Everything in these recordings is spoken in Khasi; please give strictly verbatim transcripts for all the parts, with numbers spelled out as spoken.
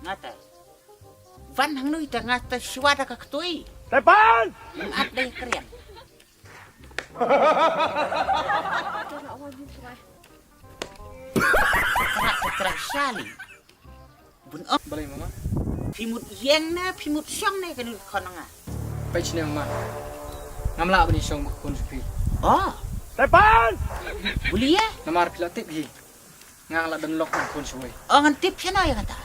Ata. Van hang nui ta nga ta shwa da ka ktui. Tepan! At dei krian. Tra tra shali. Bun ong. Balei mama? Phi mut ïeng ne phi mut shong ne kanu khon nga. Peit shane mama. Ngam lah ban ïashong bad ka khun sha phi. Oh. Tepan! Buli ya? Namar phi la tip hi. Nga la don lok bad ka khun shawei. Oh, ngan tip shano ïa kata.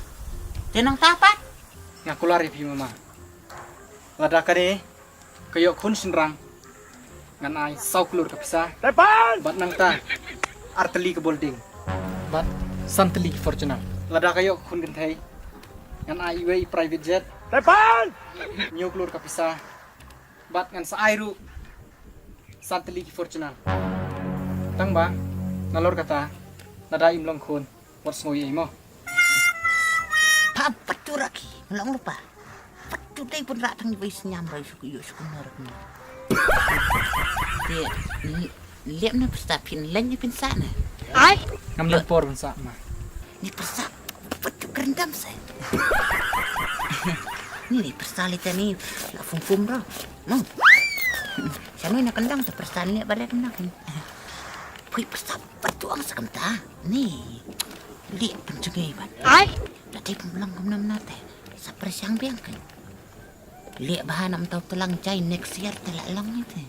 Te nangta pat? Nga kular ïa phi mama. Lada kane ka ïoh khun shynrang, ngan ai saw klur ka pisa. Tepan! Bad nangta ar tylli ka building. Bad san tylli ki Fortuner. Lada ka ïoh khun kynthei, ngan ai iwei i private jet. Tepan! Hynñiew klur ka pisa. Bad ngan sa ai ruh san tylli ki Fortuner. Tang ba nalor kata, lada im long khun, wat sngew ei mo. Pa, patu raki, long lupa. Patu dei pun rak tang bai senyam bai suku yu suku narak ni. Dia, lep na pesta phin leng ni pin sa na. Ai? Ngam lem por pin sa ma. Ni pesta, patu kerendam sa. Ni, ni pesta lita ni, la fum fum ro. No. Sanu na kendang sa pesta ni barek na kan. Pui pesta patu ang sa kemta. Ni. Li pun jengai ban. Ai? Tadi pun lang kam nam nate. Sa persang biang kan. Liek ba ha nam tau telang jai next year te la long ni te.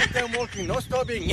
Kita mol ki no stopping.